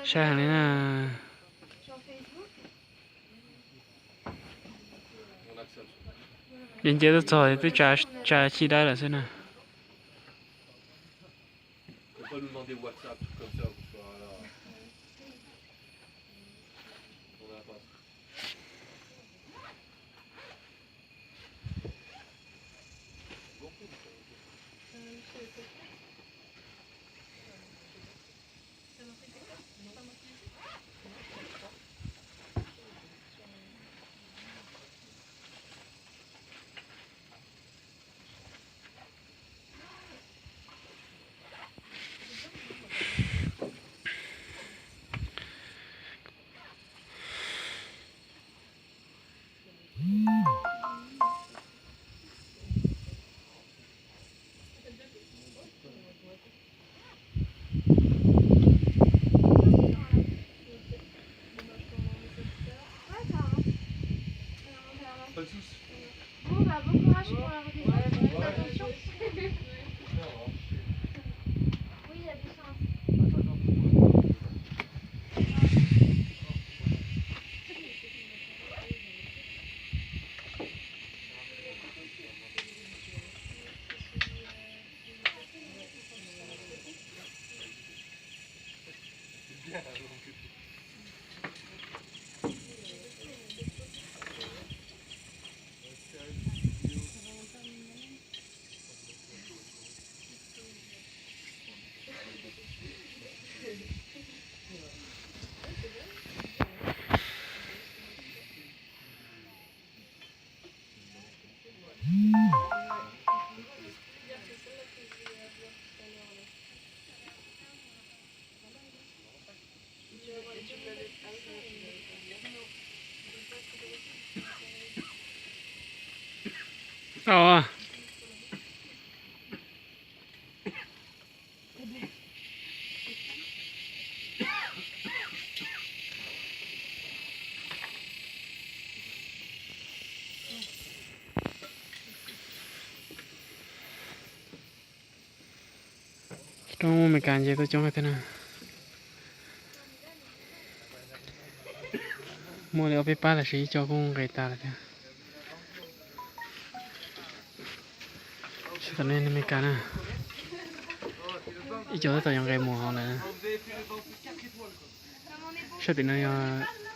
Saib heev li na. Nce nce tuaj txog twb tsa, tsa chij dawb lawm xwb na. Roob Amelikas nce tuaj coob thiab na. Muaj li ob peb pab los sis ib co kuj nqes tas lawm thiab. Tam no Amelikas na, ib co tab tom yuav nqes mus hauv lawm. Sab tim no yog